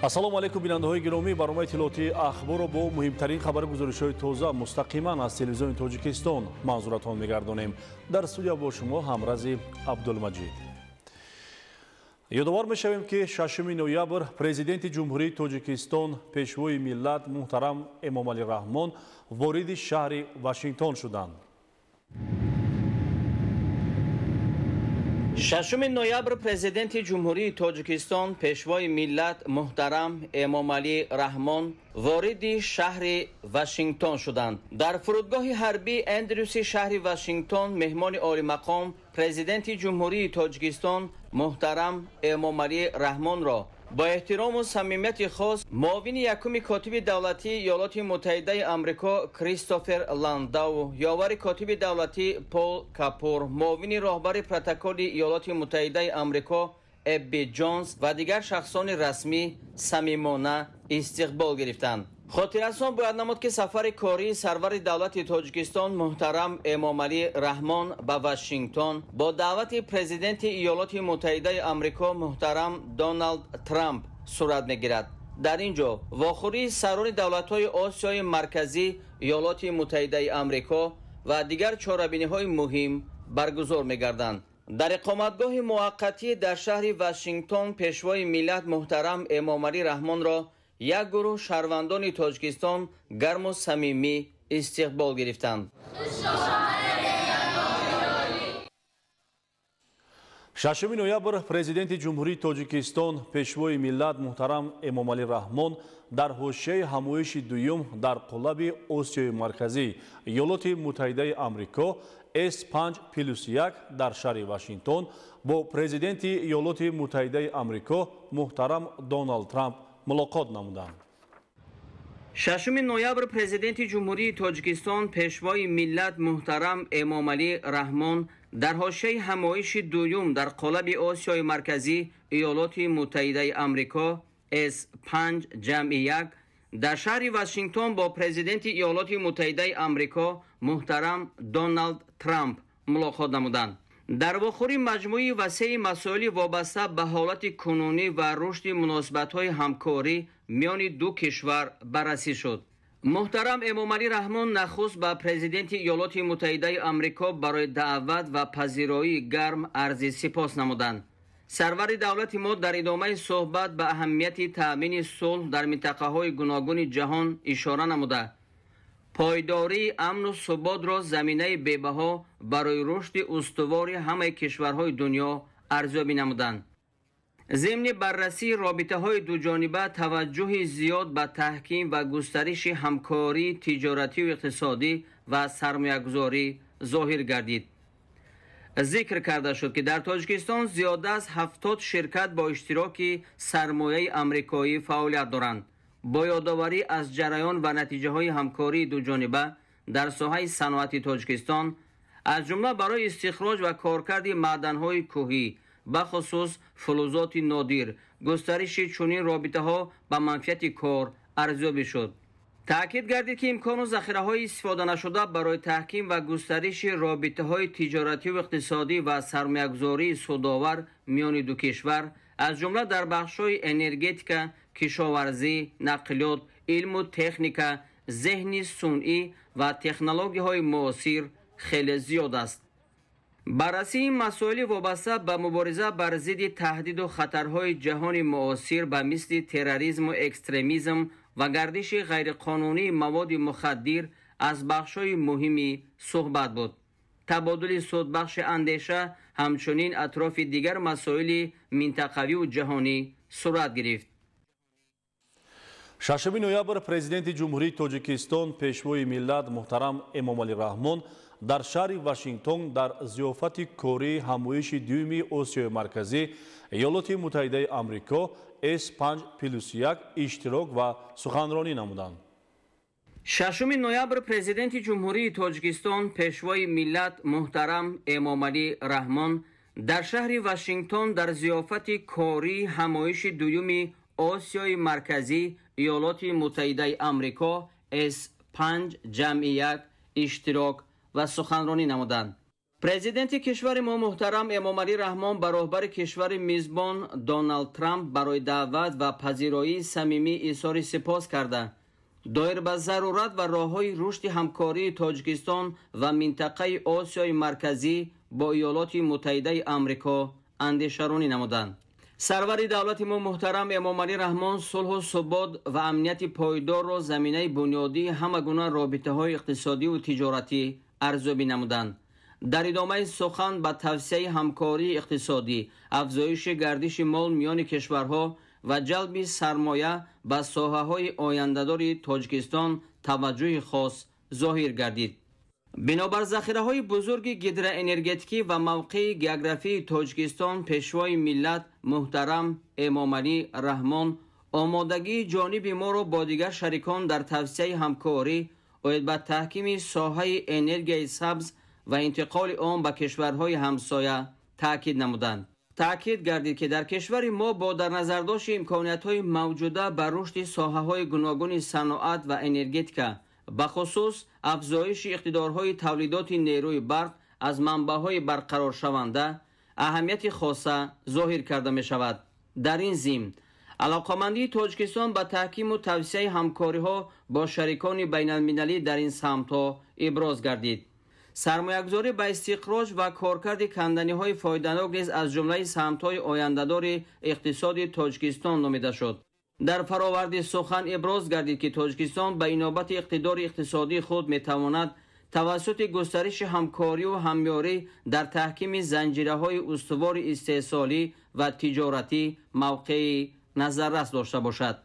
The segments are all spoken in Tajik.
Ассалому алайкум, бинандаҳои гиромӣ. Барномаи иттилоотии Ахборро бо муҳимтарин хабару гузоришҳои тоза мустақиман аз телевизиони Тоҷикистон манзуратон мегардонем. Дар студия бо шумо ҳамрази Абдулмаҷид. Ёдовар мешавем, ки 6 ноябр Президенти Ҷумҳурии Тоҷикистон, Пешвои миллат муҳтарам Эмомалӣ Раҳмон вориди шаҳри Вашингтон шуданд. 6 ноябр Президенти Ҷумҳурии Тоҷикистон, Пешвои миллат муҳтарам Эмомалӣ Раҳмон вориди шаҳри Вашингтон шуданд. Дар фурудгоҳи ҳарбии Эндрюси шаҳри Вашингтон меҳмони олимақом, Президенти Ҷумҳурии Тоҷикистон муҳтарам Эмомалӣ Раҳмонро бо эҳтирому самимияти хос муовини якуми котиби давлатии Иёлоти Муттаҳидаи Амрико Кристофер Ландау, ёвари котиби давлатӣ Пол Капур, муовини роҳбари протоколи Иёлоти Муттаҳидаи Амрико Эбби Ҷонс ва дигар шахсони расмӣ самимона истиқбол гирифтанд. Хотиррасон бояд намуд, ки сафари кории сарвари давлати Тоҷикистон муҳтарам Эмомалӣ Раҳмон ба Вашингтон бо даъвати Президенти Иёлоти Муттаҳидаи Амрико муҳтарам Доналд Трамп сурат мегирад. Дар ин ҷо вохӯрии сарони давлатҳои Осиёи Марказӣ, Иёлоти Муттаҳидаи Амрико ва дигар чорабиниҳои муҳим баргузор мегарданд. Дар иқоматгоҳи муваққатӣ дар шаҳри Вашингтон Пешвои миллат муҳтарам Эмомалӣ Раҳмонро як гурӯҳ шаҳрвандони Тоҷикистон гарму самимӣ истиқбол гирифтанд. 6 ноябр Президенти Ҷумҳурии Тоҷикистон, Пешвои миллат муҳтарам Эмомалӣ Раҳмон дар ҳошияи ҳамоиши дуюм дар қолаби Осиёи Марказӣ, Иёлоти Муттаҳидаи Амрико S5+1 дар шаҳри Вашингтон бо Президенти Иёлоти Муттаҳидаи Амрико муҳтарам Доналд Трамп мулоқот намуданд. 6 ноябр Президенти Ҷумҳурии Тоҷикистон, Пешвои миллат муҳтарам Эмомалӣ Раҳмон дар ҳошияи ҳамоиши дуюм дар қолаби Осиёи Марказӣ, Иёлоти Муттаҳидаи Амрико S5+1 дар шаҳри Вашингтон бо Президенти Иёлоти Муттаҳидаи Амрико муҳтарам Доналд Трамп мулоқот намуданд. Дар вохӯрӣ маҷмӯи васеи масоили вобаста ба ҳолати кунунӣ ва рушди муносибатҳои ҳамкорӣ миёни ду кишвар баррасӣ шуд. Муҳтарам Эмомалӣ Раҳмон нахуст ба Президенти Иёлоти Муттаҳидаи Амрико барои даъват ва пазироии гарм арзи сипос намуданд. Сарвари давлати мо дар идомаи суҳбат ба аҳамияти таъмини сулҳ дар минтақаҳои гуногуни ҷаҳон ишора намуда, пойдории амну суботро заминаи бебаҳо барои рушди устувори ҳамаи кишварҳои дунё арзёбӣ намуданд. Зимни баррасии робитаҳои дуҷониба таваҷҷӯҳи зиёд ба таҳким ва густариши ҳамкории тиҷоратию иқтисодӣ ва сармоягузорӣ зоҳир гардид. Зикр карда шуд, ки дар Тоҷикистон зиёда аз 70 ширкат бо иштироки сармояи амрикоӣ фаъолият доранд. Бо ёдоварӣ аз ҷараён ва натиҷаҳои ҳамкории дуҷониба дар соҳаи саноати Тоҷикистон, аз ҷумла барои истихроҷ ва коркарди маъданҳои кӯҳӣ, бахусус фулузоти нодир, густариши чунин робитаҳо ба манфиати кор арзёбӣ шуд. Таъкид гардид, ки имкону захираҳои истифоданашуда барои таҳким ва густариши робитаҳои тиҷоративу иқтисодӣ ва сармоягузории судовар миёни ду кишвар, аз ҷумла дар бахшҳои энергетика, кишоварзӣ, нақлиёт, илму техника, зеҳни сунъӣ ва технологияҳои муосир хеле зиёд аст. Баррасии масоили вобаста ба мубориза бар зидди таҳдиду хатарҳои ҷаҳони муосир ба мисли терроризму экстремизм ва гардиши ғайриқонунии маводи мухаддир аз бахшҳои муҳими суҳбат буд. Табодули судбахши андеша ҳамчунин атрофи дигар масоили минтақавию ҷаҳонӣ сурат гирифт. 6 ноябр Президенти Ҷумҳурии Тоҷикистон, Пешвои миллат муҳтарам Эмомалӣ Раҳмон дар шаҳри Вашингтон дар зиёфати кории ҳамоиши дуюми Осиёи Марказӣ, Иёлоти Муттаҳидаи Амрико S5+1 иштирок ва суханронӣ намуданд. 6 ноябр Президенти Ҷумҳурии Тоҷикистон, Пешвои миллат муҳтарам Эмомалӣ Раҳмон дар шаҳри Вашингтон дар зиёфати кории ҳамоиши дуюми Осиёи Марказӣ, Иёлоти Муттаҳидаи Амрико S5+1 иштирок ва суханронӣ намуданд. Президенти кишвари мо муҳтарам Эмомалӣ Раҳмон ба роҳбари кишвари мизбон Доналд Трамп барои даъват ва пазироии самимӣ изҳори сипос карда, доир ба зарурат ва роҳҳои рушди ҳамкории Тоҷикистон ва минтақаи Осиёи Марказӣ бо Иёлоти Муттаҳидаи Амрико андешаронӣ намуданд. Сарвари давлати мо муҳтарам Эмомалӣ Раҳмон сулҳу субот ва амнияти пойдорро заминаи бунёдии ҳама гуна робитаҳои иқтисодиву тиҷоратӣ арзёбӣ намуданд. Дар идомаи сухан ба тавсияи ҳамкории иқтисодӣ, афзоиши гардиши мол миёни кишварҳо ва ҷалби сармоя ба соҳаҳои ояндадори Тоҷикистон таваҷҷӯҳи хос зоҳир гардид. Бинобар захираҳои бузурги гидроэнергетикӣ ва мавқеи географии Тоҷикистон, пешвои миллат муҳтарам Эмомалӣ Раҳмон омодагии ҷониби моро бо дигар шарикон дар тавсияи ҳамкорӣ оид ба таҳкими соҳаи энергияи сабз ва интиқоли он ба кишварҳои ҳамсоя таъкид намуданд. Таъкид гардид, ки дар кишвари мо бо дар назардошти имкониятҳои мавҷуда ба рушди соҳаҳои гуногуни саноат ва энергетика, бахусус афзоиши иқтидорҳои тавлидоти нерӯи барқ аз манбаъҳои барқароршаванда аҳамияти хоса зоҳир карда мешавад. Дар ин зимн алоқамандии Тоҷикистон ба таҳкиму тавсияи ҳамкориҳо бо шарикони байналмилалӣ дар ин самтҳо иброз гардид. Сармоягузорӣ ба истиқроҷ ва коркарди канданиҳои фоиданок низ аз ҷумлаи самтҳои ояндадори иқтисоди Тоҷикистон номида шуд. Дар фароварди сухан иброз гардид, ки Тоҷикистон ба инобати иқтидори иқтисодии худ метавонад тавассути густариши ҳамкориву ҳамёрӣ дар таҳкими занҷираҳои устувори истеҳсолӣ ва тиҷоратӣ мавқеи назаррас дошта бошад.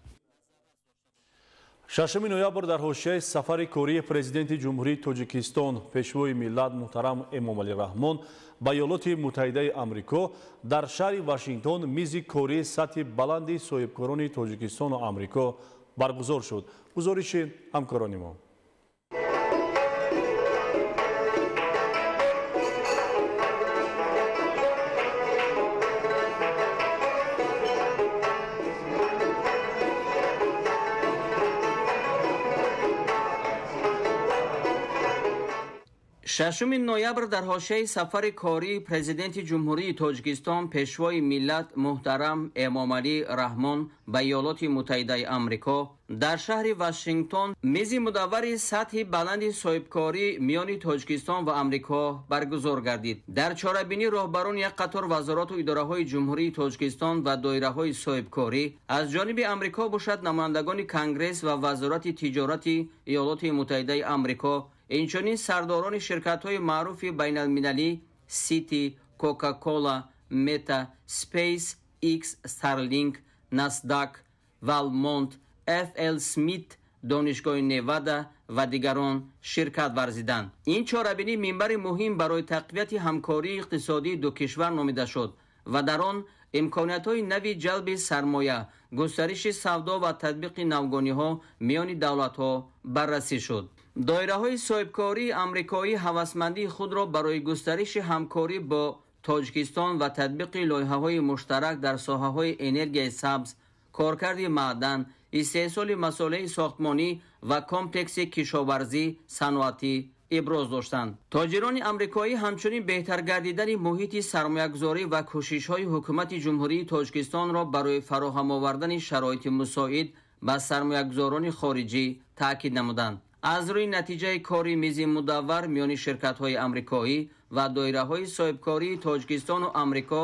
6 ноябр дар ҳошияи сафари кории президенти Ҷумҳурии Тоҷикистон, пешвои миллат муҳтарам Эмомалӣ Раҳмон ба Иёлоти Муттаҳидаи Амрико дар шаҳри Вашингтон мизи кории сатҳи баланди соҳибкорони Тоҷикистону Амрико баргузор шуд. Гузориши ҳамкорони мо. Шашуми ноябр дар ҳошияи сафари кории президенти Ҷумҳурии Тоҷикистон, пешвои миллат муҳтарам Эмомалӣ Раҳмон ба Иёлоти Муттаҳидаи Амрико дар шаҳри Вашингтон мизи мудаввари сатҳи баланди соҳибкорӣ миёни Тоҷикистон ва Амрико баргузор гардид. Дар чорабинӣ роҳбарони як қатор вазорату идораҳои Ҷумҳурии Тоҷикистон ва доираҳои соҳибкорӣ, аз ҷониби Амрико бошад намояндагони Конгресс ва Вазорати тиҷорати Иёлоти Муттаҳидаи Амрико, инчунин сардорони ширкатҳои маъруфи байналмилалӣ Сити, Кока-Кола, Мета, Space X, Starlink, Nasdaq, Walmart, FL Smith, Донишгоҳи Невада ва дигарон ширкат варзиданд. Ин чорабинӣ минбари муҳим барои тақвияти ҳамкории иқтисодии ду кишвар номида шуд ва дар он имкониятҳои нави ҷалби сармоя, густариши савдо ва татбиқи навгониҳо миёни давлатҳо баррасӣ шуд. Доираҳои соҳибкории амрикоӣ ҳавасмандии худро барои густариши ҳамкорӣ бо Тоҷикистон ва татбиқи лоиҳаҳои муштарак дар соҳаҳои энергияи сабз, коркарди маъдан, истеҳсоли масолеҳи сохтмонӣ ва комплекси кишоварзӣ саноатӣ иброз доштанд. Тоҷирони амрикоӣ ҳамчунин беҳтар гардидани муҳити сармоягузорӣ ва кӯшишҳои ҳукумати Ҷумҳурии Тоҷикистонро барои фароҳам овардани шароити мусоид ба сармоягузорони хориҷӣ таъкид намуданд. Аз рӯи натиҷаи кори мизи мудаввар миёни ширкатҳои амрикоӣ ва доираҳои соҳибкории Тоҷикистону Амрико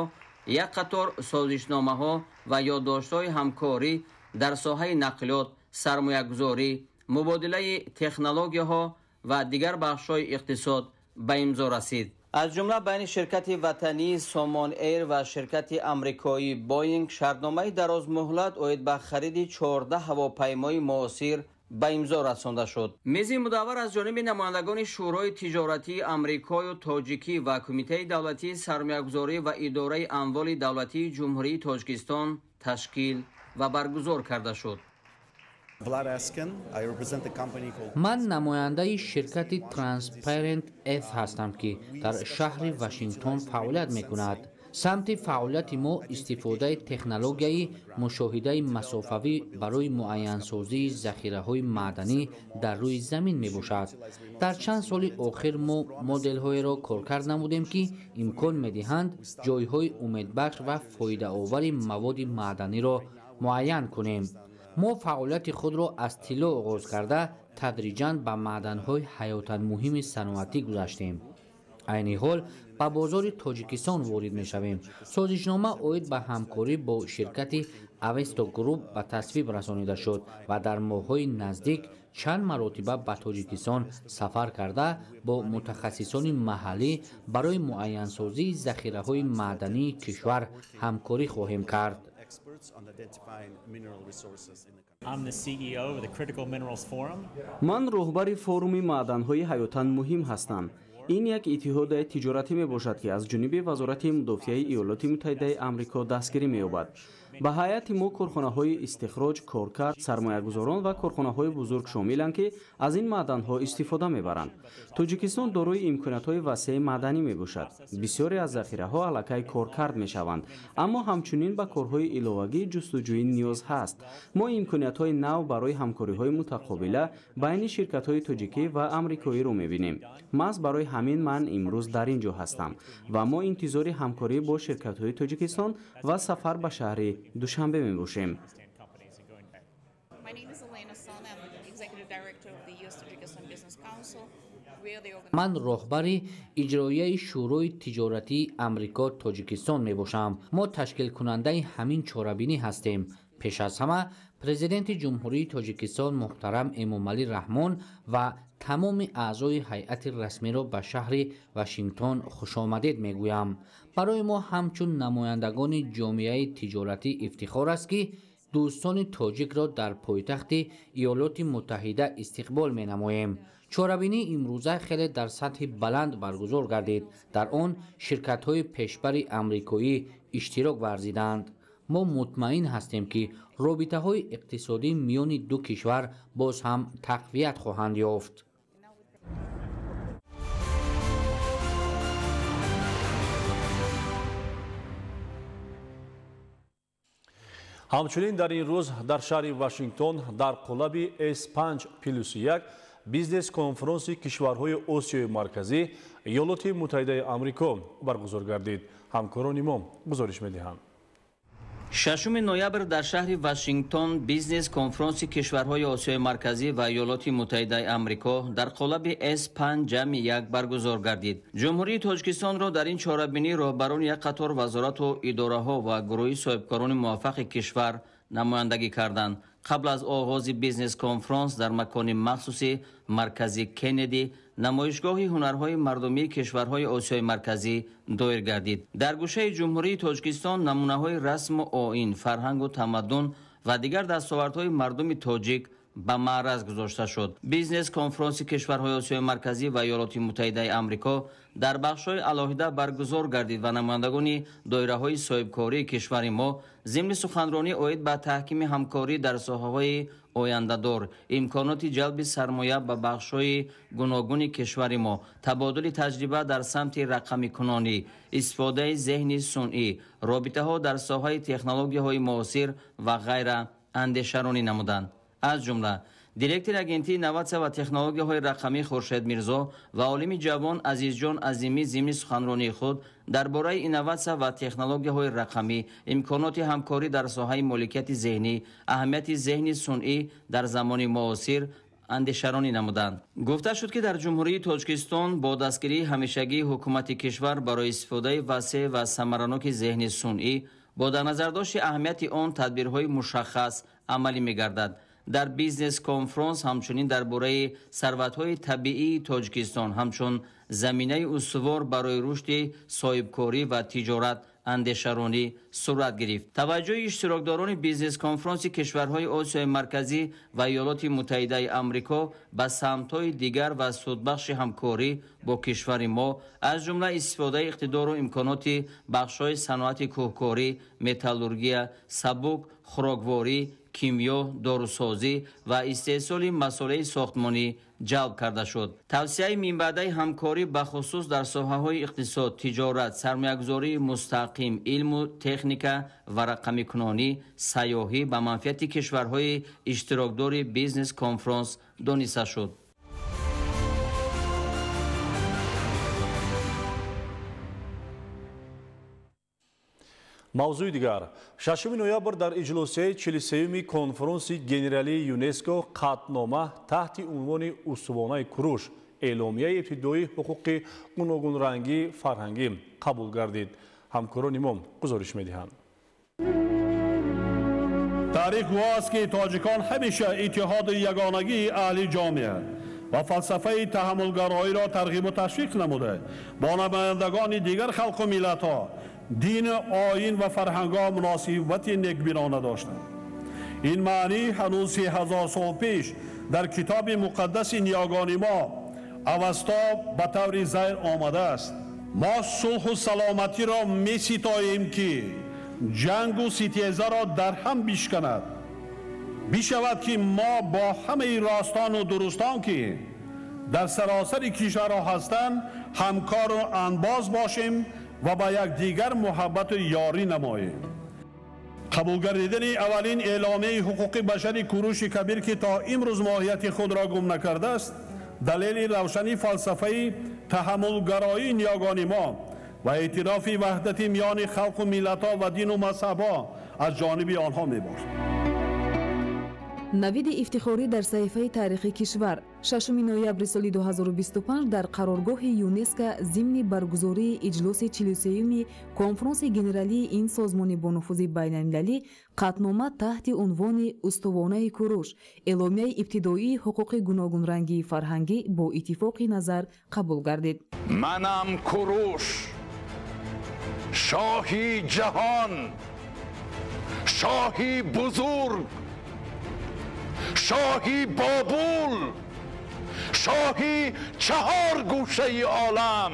як қатор созишномаҳо ва ёддоштҳои ҳамкорӣ дар соҳаи нақлиёт, сармоягузорӣ, мубодилаи технологияҳо ва дигар бахшҳои иқтисод ба имзо расид. Аз ҷумла байни ширкати ватании Сомон Эйр ва ширкати амрикоии Боинг шартномаи дарозмуҳлат оид ба хариди 14 ҳавопаймои муосир ба имзо расонда шуд. Мизи мудаввар аз ҷониби намояндагони Шӯрои тиҷоратии Амрикою Тоҷикӣ ва Кумитаи давлатии сармоягузорӣ ва идораи амволи давлатии Ҷумҳурии Тоҷикистон ташкил ва баргузор карда шуд. Ман намояндаи ширкати Transparent F ҳастам, ки дар шаҳри Вашингтон фаъолият мекунад. Самти фаъолияти мо истифодаи технологияи мушоҳидаи масофавӣ барои муайянсозии захираҳои маъданӣ дар рӯи замин мебошад. Дар чанд соли охир мо моделҳоеро коркард намудем, ки имкон медиҳанд ҷойҳои умедбахш ва фоидаовари маводи маъданиро муайян кунем. Мо фаъолияти худро аз тилло оғоз карда, тадриҷан ба маъданҳои ҳаётан муҳими саноатӣ гузаштем. Айни ҳол ба бозори Тоҷикистон ворид мешавем. Созишнома оид ба ҳамкорӣ бо ширкати Авесто Груп ба тасвиб расонида шуд ва дар моҳҳои наздик чанд маротиба ба Тоҷикистон сафар карда, бо мутахассисони маҳаллӣ барои муайянсозии захираҳои маъдании кишвар ҳамкорӣ хоҳем кард. Ман роҳбари форуми маъданҳои ҳаётан муҳим ҳастам. Ин як иттиҳодияи тиҷоратӣ мебошад, ки аз ҷониби Вазорати мудофиаи Иёлоти Муттаҳидаи Амрико дастгирӣ меёбад. Ба ҳайати мо корхонаҳои истихроҷ, коркард, сармоягузорон ва корхонаҳои бузург шомиланд, ки аз ин маъданҳо истифода мебаранд. Тоҷикистон дорои имкониятҳои васеи маъданӣ мебошад. Бисёре аз захираҳо аллакай коркард мешаванд, аммо ҳамчунин ба корҳои иловагии ҷустуҷӯӣ ниёз ҳаст. Мо имкониятҳои нав барои ҳамкориҳои мутақобила байни ширкатҳои тоҷикӣ ва амрикоиро мебинем. Маҳз барои ҳамин ман имрӯз дар ин ҷо ҳастам ва мо интизори ҳамкорӣ бо ширкатҳои Тоҷикистон ва сафар ба шаҳри Душанбе мебошем. Ман роҳбари иҷроияи Шӯрои тиҷоратии Амрико Тоҷикистон мебошам. Мо ташкилкунандаи ҳамин чорабинӣ ҳастем. Пеш аз ҳама Президенти Ҷумҳурии Тоҷикистон муҳтарам Эмомалӣ Раҳмон ва тамоми аъзои ҳайати расмиро ба шаҳри Вашингтон хушомадед мегӯям. Барои мо ҳамчун намояндагони ҷомеаи тиҷоратӣ ифтихор аст, ки дӯстони тоҷикро дар пойтахти Иёлоти Муттаҳида истиқбол менамоем. Чорабинии имрӯза хеле дар сатҳи баланд баргузор гардид. Дар он ширкатҳои пешбари амрикоӣ иштирок варзиданд. Мо мутмаин ҳастем, ки робитаҳои иқтисодӣ миёни ду кишвар боз ҳам тақвият хоҳанд ёфт. Ҳамчунин дар ин рӯз дар шаҳри Вашингтон дар қолаби S5+1 бизнес-конфронси кишварҳои Осиёи Марказӣ Иёлоти Муттаҳидаи Амрико баргузор гардид. Ҳамкорони мо гузориш медиҳанд. 6 ноябр дар шаҳри Вашингтон бизнес-конфронси кишварҳои Осиёи Марказӣ ва Иёлоти Муттаҳидаи Амрико дар қолаби S5+1 баргузор гардид. Ҷумҳурии Тоҷикистонро дар ин чорабинӣ роҳбарони як қатор вазорату идораҳо ва гурӯҳи соҳибкорони муваффақи кишвар намояндагӣ карданд. Қабл аз оғози бизнес-конфронс дар макони махсуси маркази Кеннеди намоишгоҳи ҳунарҳои мардумии кишварҳои Осиёи Марказӣ доир гардид. Дар гӯшаи Ҷумҳурии Тоҷикистон намунаҳои расму оин, фарҳангу тамаддун ва дигар дастовардҳои мардуми тоҷик ба маъраз гузошта шуд. Бизнес-конфронси кишварҳои Осиёи Марказӣ ва Иёлоти Муттаҳидаи Амрико дар бахшҳои алоҳида баргузор гардид ва намояндагони доираҳои соҳибкории кишвари мо зимни суханронӣ оид ба таҳкими ҳамкорӣ дар соҳаҳои ояндадор, имконоти ҷалби сармоя ба бахшҳои гуногуни кишвари мо, табодули таҷриба дар самти рақамикунонӣ, истифодаи зеҳни сунъӣ, робитаҳо дар соҳаи технологияҳои муосир ва ғайра андешаронӣ намуданд. Аз ҷумла директори агентии инноватсия ва технологияҳои рақамӣ Хуршед Мирзо ва олими ҷавон Азизҷон Азимӣ зимни суханронии худ дар бораи инноватсия ва технологияҳои рақамӣ, имконоти ҳамкорӣ дар соҳаи моликияти зеҳнӣ, аҳамияти зеҳни сунъӣ дар замони муосир андешаронӣ намуданд. Гуфта шуд, ки дар Ҷумҳурии Тоҷикистон бо дастгирии ҳамешагии ҳукумати кишвар барои истифодаи васеъ ва самараноки зеҳни сунъӣ бо дар назардошти аҳамияти он тадбирҳои мушаххас амалӣ мегардад. Дар бизнес-конфронс ҳамчунин дар бораи сарватҳои табиии Тоҷикистон ҳамчун заминаи устувор барои рушди соҳибкорӣ ва тиҷорат андешаронӣ сурат гирифт. Таваҷҷӯҳи иштирокдорони бизнес-конфронси кишварҳои Осиёи Марказӣ ва Иёлоти Муттаҳидаи Амрико ба самтҳои дигар ва судбахши ҳамкорӣ бо кишвари мо, аз ҷумла истифодаи иқтидору имконоти бахшҳои саноати кӯҳкорӣ, металлургия, сабук, хӯрокворӣ, кимиё, дорусозӣ ва истеҳсоли масолеҳи сохтмонӣ ҷалб карда шуд. Тавсияи минбаъдаи ҳамкорӣ бахусус дар соҳаҳои иқтисод, тиҷорат, сармоягузории мустақим, илму техника ва рақамикунонӣ, сайёҳӣ ба манфиати кишварҳои иштирокдори бизнес-конфронс дониста шуд. Мавзӯи дигар. 6 ноябр дар иҷлосияи 43-юми конфронси генералии ЮНЕСКО қатънома таҳти унвони Устувонаи Куруш эъломияи ибтидоии ҳуқуқи гуногунрангии фарҳангӣ қабул гардид. Ҳамкорони мо гузориш медиҳанд. Таърих гувоҳ аст, ки тоҷикон ҳамеша иттиҳоду ягонагии аҳли ҷомеа ва фалсафаи таҳаммулгароиро тарғибу ташвиқ намуда, бо намояндагони дигар халқу миллатҳо, дину оин ва фарҳангҳо муносибати некбинона доштанд. Ин маънӣ ҳанӯз 3000 сол пеш дар китоби муқаддаси ниёгони мо Авасто ба таври зайр омадааст. Мо сулҳу саломатиро меситоем, ки ҷангу ситезаро дар ҳам бишканад. Бишавад, ки мо бо ҳамаи ростону дурустон, ки дар саросари кишварҳо ҳастанд, ҳамкору анбоз бошем ва ба якдигар муҳаббату ёрӣ намоем. Қабул гардидани аввалин эъломияи ҳуқуқи башари Куруши Кабир, ки то имрӯз моҳияти худро гум накардааст, далели равшани фалсафаи таҳаммулгароии ниёгони мо ва эътирофи ваҳдати миёни халқу миллатҳо ва дину мазҳабҳо аз ҷониби онҳо мебошад. Навиди ифтихорӣ дар саҳифаи таърихи кишвар. 6 ноябри соли 2025 дар қароргоҳи ЮНЕСКО зимни баргузории иҷлоси 43-юми конфронси генералии ин созмони бонуфузи байналмилалӣ қатънома таҳти унвони Устувонаи Куруш эъломияи ибтидоии ҳуқуқи гуногунрангии фарҳангӣ бо иттифоқи назар қабул гардид. Манам Куруш, шоҳи ҷаҳон, шоҳи бузург, шоҳи Бобул, шоҳи чаҳор гӯшаи олам.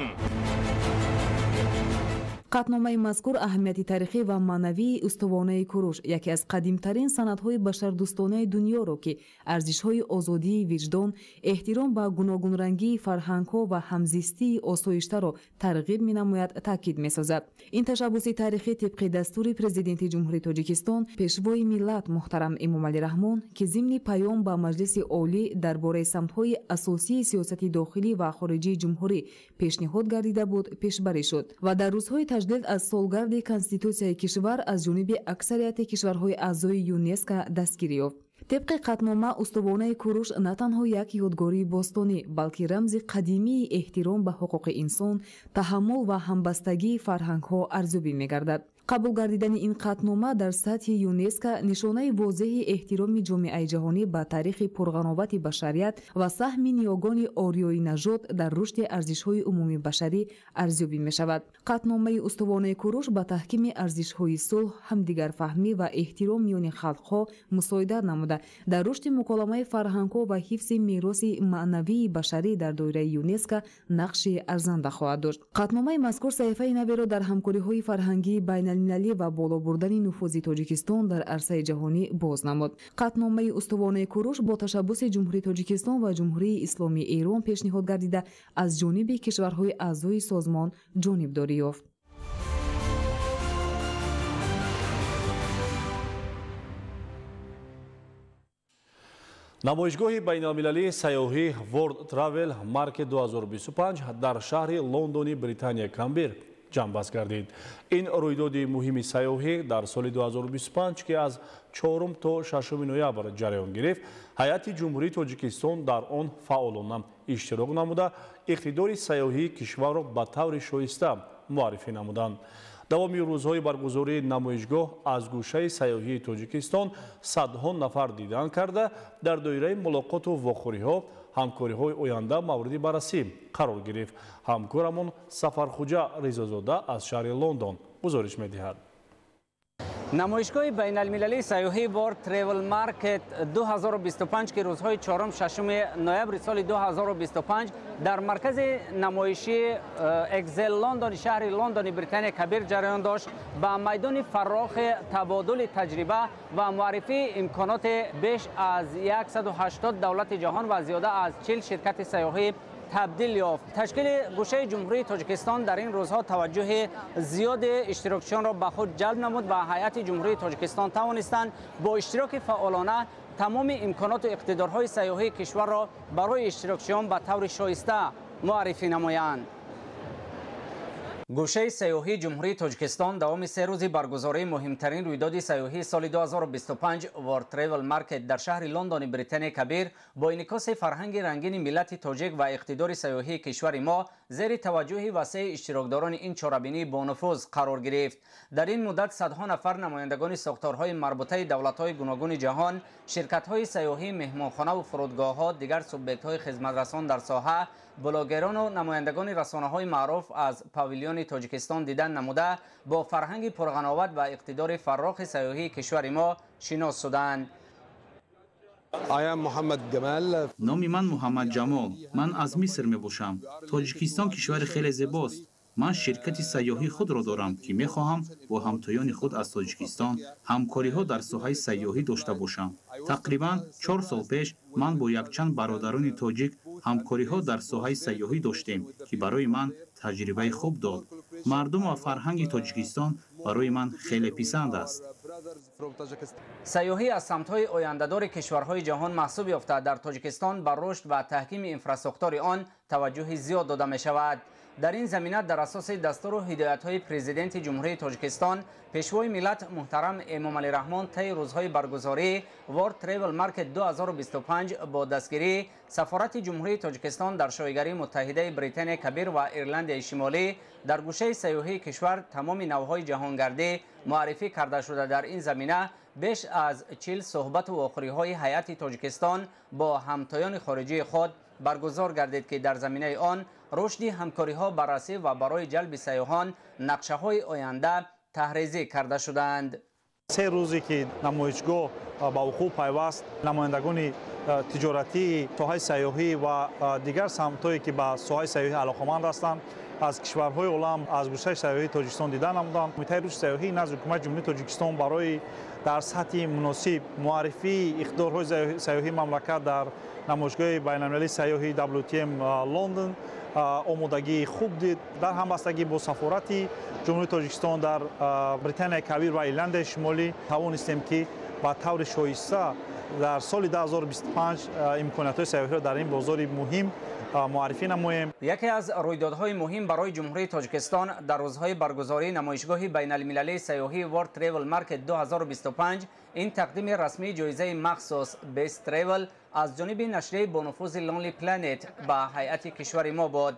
Қатъномаи мазкур аҳамияти таърихӣ ва маънавии устувонаи Куруш, яке аз қадимтарин санадҳои башардӯстонаи дунёро, ки арзишҳои озодии виҷдон, эҳтиром ба гуногунрангии фарҳангҳо ва ҳамзистии осоиштаро тарғиб менамояд, таъкид месозад. Ин ташаббуси таърихӣ тибқи дастури Президенти Ҷумҳурии Тоҷикистон, Пешвои миллат муҳтарам Эмомалӣ Раҳмон, ки зимни паём ба Маҷлиси Олӣ дар бораи самтҳои асосии сиёсати дохилӣ ва хориҷии ҷумҳурӣ пешниҳод гардида буд, пешбарӣ шуд ва дар рӯзҳои таҷлил аз солгарди Конститутсияи кишвар аз ҷониби аксарияти кишварҳои аъзои ЮНЕСКО дастгирӣ ёфт. Тибқи қатънома устувонаи Куруш на танҳо як ёдгории бостонӣ, балки рамзи қадимии эҳтиром ба ҳуқуқи инсон, таҳаммул ва ҳамбастагии фарҳангҳо арзёбӣ мегардад. Қабул гардидани ин қатънома дар сатҳи ЮНЕСКО нишонаи возеҳи эҳтироми ҷомеаи ҷаҳонӣ ба таърихи пурғановати башарият ва саҳми ниёгони ориёинажод дар рушди арзишҳои умумибашарӣ арзёбӣ мешавад. Қатъномаи устувонаи Куруш ба таҳкими арзишҳои сулҳ, ҳамдигарфаҳмӣ ва эҳтиром миёни халқҳо мусоидат намуда, дар рушди муколамаи фарҳангҳо ва ҳифзи мероси маънавии башарӣ дар доираи ЮНЕСКО нақши арзанда хоҳад дошт. Қатъномаи мазкур саҳифаи наверо дар ҳамкориҳои фарҳангии байналмилалӣ ва боло бурдани нуфузи Тоҷикистон дар арсаи ҷаҳонӣ боз намуд. Қатъномаи устувонаи Куруш бо ташаббуси Ҷумҳурии Тоҷикистон ва Ҷумҳурии Исломии Эрон пешниҳод гардида, аз ҷониби кишварҳои аъзои созмон ҷонибдорӣ ёфт. Намоишгоҳи байналмилалии сайёҳӣ World Travel Market 2025 дар шаҳри Лондони Британия Камбер ҷамъбаст гардид. Ин рӯйдоди муҳими сайёҳӣ дар соли 2025, ки аз 4 то 6 ноябр ҷараён гирифт, ҳайати Ҷумҳурии Тоҷикистон дар он фаъолона иштирок намуда, иқтидори сайёҳии кишварро ба таври шоиста муаррифӣ намуданд. Давоми рӯзҳои баргузории намоишгоҳ аз гӯшаи сайёҳии Тоҷикистон садҳо нафар дидан карда, дар доираи мулоқоту вохӯриҳо ҳамкориҳои оянда мавриди баррасӣ қарор гирифт. Ҳамкорамон Сафархуҷа Ризозода аз шаҳри Лондон гузориш медиҳад. Намоишгоҳи байналмилалии сайёҳии World Travel Market 2025, ки рӯзҳои 4-6 ноябри соли 2025 дар маркази намоишии Экзел Лондони шаҳри Лондони Британияи Кабир ҷараён дошт, ба майдони фаррохи табодули таҷриба ва муаррифии имконоти беш аз 180 давлати ҷаҳон ва зиёда аз 40 ширкати сайёҳӣ табдил ёфт. Ташкили гӯшаи Ҷумҳурии Тоҷикистон дар ин рӯзҳо таваҷҷӯҳи зиёди иштирокчиёнро ба худ ҷалб намуд ва ҳайати Ҷумҳурии Тоҷикистон тавонистанд бо иштироки фаъолона тамоми имконоту иқтидорҳои сайёҳии кишварро барои иштирокчиён ба таври шоиста муаррифӣ намоянд. Гӯшаи сайёҳии Ҷумҳурии Тоҷикистон давоми 3 рӯзи баргузории муҳимтарин рӯйдоди сайёҳии соли 2025 World Travel Market дар шаҳри Лондони Британияи Кабир бо инъикоси фарҳанги рангини миллати тоҷик ва иқтидори сайёҳии кишвари мо зери таваҷҷӯҳи васеи иштирокдорони ин чорабинии бонуфуз қарор гирифт. Дар ин муддат садҳо нафар намояндагони сохторҳои марбутаи давлатҳои гуногуни ҷаҳон, ширкатҳои сайёҳӣ, меҳмонхонаву фурудгоҳҳо, дигар субъектҳои хизматрасон дар соҳа, блогерону намояндагони расонаҳои маъруф аз павилиони Тоҷикистон дидан намуда, бо фарҳанги пурғановат ва иқтидори фаррохи сайёҳии кишвари мо шинос шуданд. Номи ман Муҳаммад Ҷамол. Ман аз Миср мебошам. Тоҷикистон кишвари хеле зебост. Ман ширкати сайёҳии худро дорам, ки мехоҳам бо ҳамтоёни худ аз Тоҷикистон ҳамкориҳо дар соҳаи сайёҳӣ дошта бошам. Тақрибан 4 сол пеш ман бо якчанд бародарони тоҷик ҳамкориҳо дар соҳаи сайёҳӣ доштем, ки барои ман таҷрибаи хуб дод. Мардум ва фарҳанги Тоҷикистон барои ман хеле писанд аст. Сайёҳӣ аз самтҳои ояндадори кишварҳои ҷаҳон маҳсуб ёфта, дар Тоҷикистон ба рушд ва таҳкими инфрасохтори он таваҷҷӯҳи зиёд дода мешавад. Дар ин замина дар асоси дастуру ҳидоятҳои Президенти Ҷумҳурии Тоҷикистон, Пешвои миллат муҳтарам Эмомалӣ Раҳмон, таи рӯзҳои баргузории World Travel Market 2025 бо дастгирии Сафорати Ҷумҳурии Тоҷикистон дар Шоҳигарии Муттаҳидаи Британияи Кабир ва Ирландияи Шимолӣ дар гӯшаи сайёҳии кишвар тамоми навъҳои ҷаҳонгардӣ муаррифӣ карда шуда, дар ин замина беш аз 40 суҳбату вохӯриҳои ҳайати Тоҷикистон бо ҳамтоёни хориҷии худ баргузор гардид, ки дар заминаи он рушди ҳамкориҳо баррасӣ ва барои ҷалби сайёҳон нақшаҳои оянда таҳризӣ карда шуданд. 3 рӯзе ки намоишгоҳ ба вуқӯъ пайваст, намояндагони тиҷоратии соҳаи сайёҳӣ ва дигар самтҳое ки ба соҳаи сайёҳӣ алоқаманд ҳастанд, аз кишварҳои олам аз гӯшаи сайёҳии Тоҷикистон дида намуданд. Кумитаи рушди сайёҳӣ назди Ҳукумати Ҷумҳурии Тоҷикистон барои дар сатҳи муносиб муаррифии иқтидорҳои сайёҳии мамлакат дар намоишгоҳи байналмилалии сайёҳии WTM Лондон омодагии хуб дид. Дар ҳамбастагӣ бо Сафорати Ҷумҳурии Тоҷикистон дар Британияи Кабир ва Ирландияи Шимолӣ тавонистем, ки ба таври шоиста дар соли 2025 имкониятҳои сайёҳиро дар ин бозори муҳим муаррифӣ намоем. Яке аз рӯйдодҳои муҳим барои Ҷумҳурии Тоҷикистон дар рӯзҳои баргузории намоишгоҳи байналмилалии сайёҳии World Travel Market 2025 ин тақдими расмии ҷоизаи махсус Best Travel аз ҷониби нашрияи бонуфузи Lonely Planet ба ҳайати кишвари мо буд.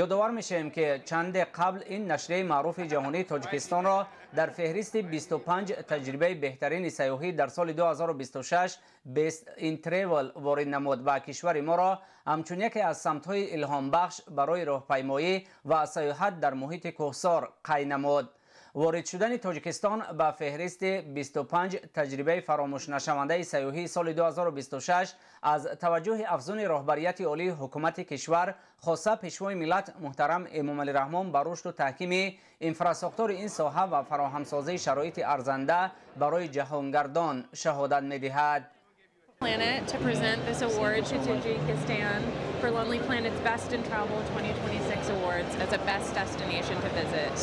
Ёдовар мешавем, ки чанде қабл ин нашрияи маъруфи ҷаҳонии Тоҷикистонро дар феҳристи 25 таҷрибаи беҳтарини сайёҳӣ дар соли 2026 Best in Travel ворид намуд ва кишвари моро ҳамчун яке аз самтҳои илҳомбахш барои роҳпаймоӣ ва сайёҳат дар муҳити кӯҳсор қайд намуд. Ворид шудани Тоҷикистон ба феҳристи 25 таҷрибаи фаромӯшнашавандаи сайёҳии соли 2026 аз таваҷҷӯҳи афзуни роҳбарияти олии ҳукумати кишвар, хоса Пешвои миллат муҳтарам Эмомалӣ Раҳмон, ба рушду таҳкими инфрасохтори ин соҳа ва фароҳамсозии шароити арзанда барои ҷаҳонгардон шаҳодат медиҳад. Planet to present this award to Tajikistan for Lonely Planet's Best in Travel 2026 Awards as a best destination to visit.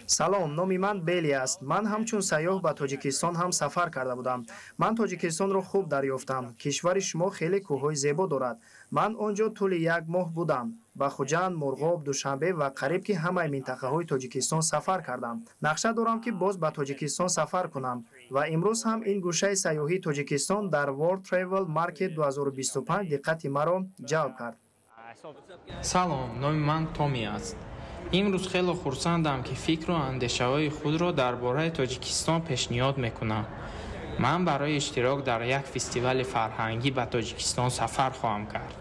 Салом, номи ман Бели аст. Ман ҳамчун сайёҳ ба Тоҷикистон ҳам сафар карда будам. Ман Тоҷикистонро хуб дарёфтам. Кишвари шумо хеле кӯҳҳои зебо дорад. Ман он ҷо тӯли як моҳ будам. Ба Хуҷанд, Мурғоб, Душанбе ва қариб ки ҳамаи минтақаҳои Тоҷикистон сафар кардам. Нақша дорам, ки боз ба Тоҷикистон сафар кунам ва имрӯз ҳам ин гӯшаи сайёҳии Тоҷикистон дар World Travel Market 2025 диққати маро ҷалб кард. Салом, номи ман Томи аст. Имрӯз хело хурсандам, ки фикру андешаҳои худро дар бораи Тоҷикистон пешниҳод мекунам. Ман барои иштирок дар як фестивали фарҳангӣ ба Тоҷикистон сафар хоҳам кард.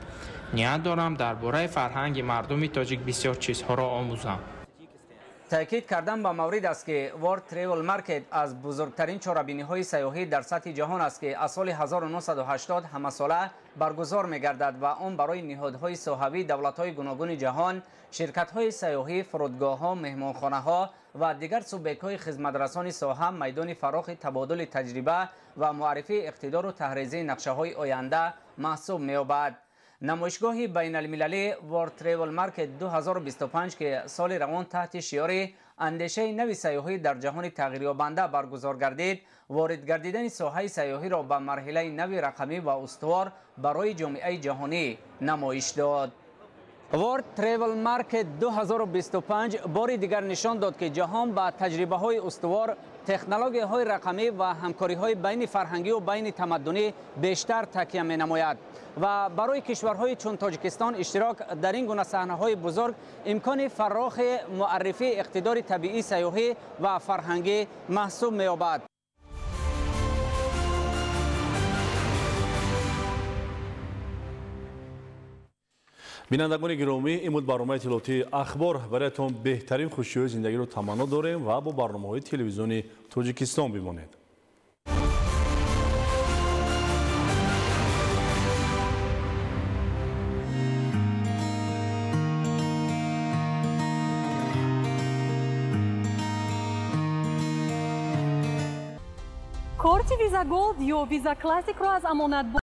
Ният дорам дар бораи фарҳанги мардуми тоҷик бисёр чизҳоро омӯзам. Таъкид кардан ба маврид аст, ки World Travel Market аз бузургтарин чорабиниҳои сайёҳӣ дар сатҳи ҷаҳон аст, ки аз соли 1980 ҳамасола баргузор мегардад ва он барои ниҳодҳои соҳавии давлатҳои гуногуни ҷаҳон, ширкатҳои сайёҳӣ, фурудгоҳҳо, меҳмонхонаҳо ва дигар субъектҳои хизматрасони соҳа майдони фарохи табодули таҷриба ва муаррифии иқтидору таҳризии нақшаҳои оянда маҳсуб меёбад. Намоишгоҳи байналмилалии World Travel Market 2025, ки соли равон таҳти шиори андешаи нави сайёҳӣ дар ҷаҳони тағйирёбанда баргузор гардид, ворид гардидани соҳаи сайёҳиро ба марҳилаи нави рақамӣ ва устувор барои ҷомеаи ҷаҳонӣ намоиш дод. World Travel Market 2025 бори дигар нишон дод, ки ҷаҳон ба таҷрибаҳои устувор, технологияҳои рақамӣ ва ҳамкориҳои байни фарҳангӣ ва байни тамаддунӣ бештар такя менамояд ва барои кишварҳои чун Тоҷикистон иштирок дар ин гуна саҳнаҳои бузург имкони фарохи муаррифии иқтидори табиии сайёҳӣ ва фарҳангӣ маҳсуб меёбад. Бинандагони гиромӣ, ин буд барномаи иттилоотии Ахбор. Бароятон беҳтарин хушиҳои зиндагиро таманно дорем ва бо барномаҳои телевизиони Тоҷикистон бимонед. Корти Виза Голд ё Виза Классикро аз Амонатбонк